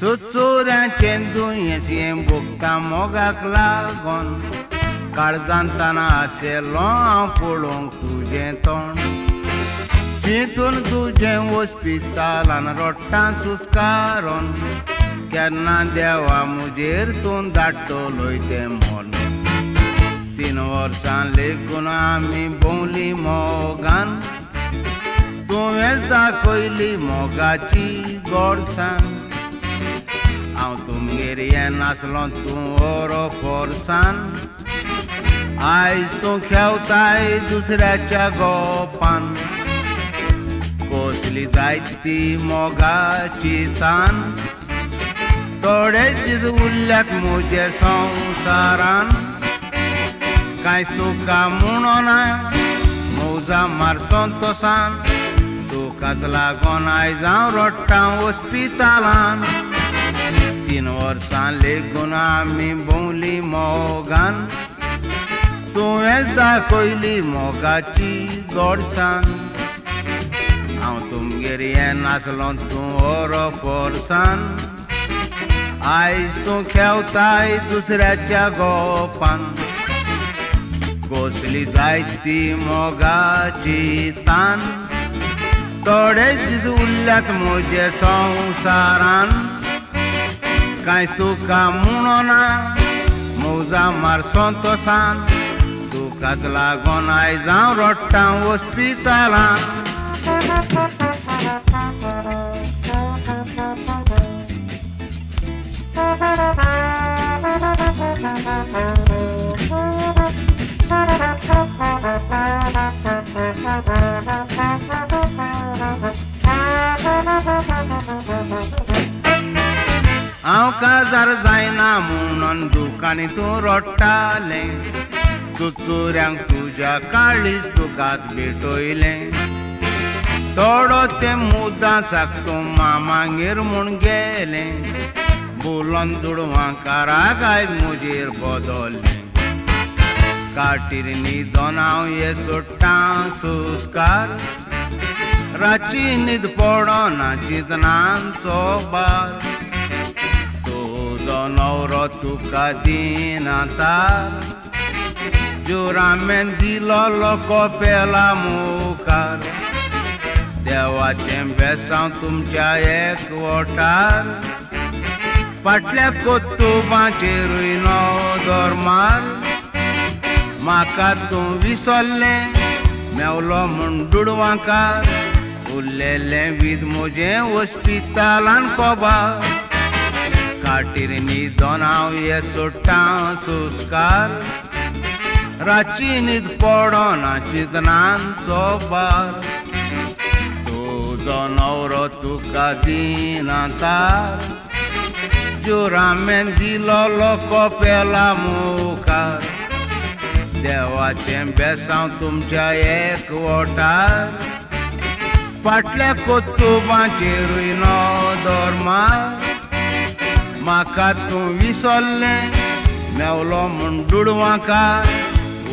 चुचुऱ्याचें दुयेंस हें भोगता मोगाक लागोन काळजान ताना आशिल्लो हांव पळोवंक तुजें तोंड चिंतून तुजें हॉस्पिटलान रडटा सुस्कारून केन्ना देवा म्हजेर तूं धाडटलोय तें मन 3 वर्सां लेगून आमी भोंवली मोगान तुवें दाखयली मोगाची गोडसाण हांव तुमगेर येनासलो तूं ओरो फोर्सान आयज तूं खेवताय दुसऱ्याच्या गोपान कसली जायत ती मोगाची तान थोडे दीस उरल्यात म्हजे संवसारान कांय तुका म्हणना मौजा मार संतोसान तुकाच लागोन आयज हांव रडटा हॉस्पिटलान 3 वर्सां लेगून आमी भोंवली मोगान तुवें दाखयली मोगाची गोडसाण हांव तुमगेर येनासलो तूं ओरो फोर्सान आयज तूं खेवताय दुसऱ्याच्या गोपान कसली जायत ती मोगाची तान थोडे दीस उरल्यात म्हजे संवसारान कांय तुका म्हणना मौजा मार संतोसान तुकाच लागोन आयज हांव रडटा हॉस्पिटलान. हांव काजार जायना म्हणून दुकानी तूं रडटालें चुचुऱ्यांक तुज्या काळीज तुकाच भेटयलें थोडो तें मुद्दां साक तूं मामागेर म्हूण गेलें बोलोन दुडवांकाराक आयज म्हजेर बदल्लें काटीर न्हिदोन हांव हे सोडटां सुस्कार रातची न्हीद पडना चिंतनांचो भार तुजो न्हवरो तुका दिना तार जुरामेन दिलोलो कोपेला मुखार देवाचें बेसांव तुमच्या एकवटार फाटल्या कोत्तुबाचेरूय नदर मार म्हाका तूं विसरलें मेवलो म्हूण दुडवांकार उरलेलें वीज म्हजें हॉस्पिटलान कोबार काटीर न्हिदोन हांव हे सोडटां सुस्कार रातची न्हीद पडना चिंतनांचो भार तुजो न्हवरो तुका दिना तार जुरामेन दिलोलो कोपेला मुखार देवाचें बेसांव तुमच्या एकवटार फाटल्या कोत्तुबाचेरूय नदर मार म्हाका तूं विसरलें मेवलो म्हूण दुडवांकार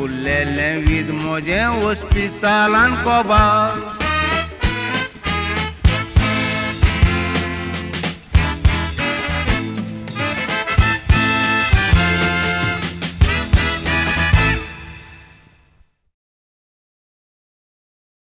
उरलेलें वीज म्हजें हॉस्पिटलान कोबार.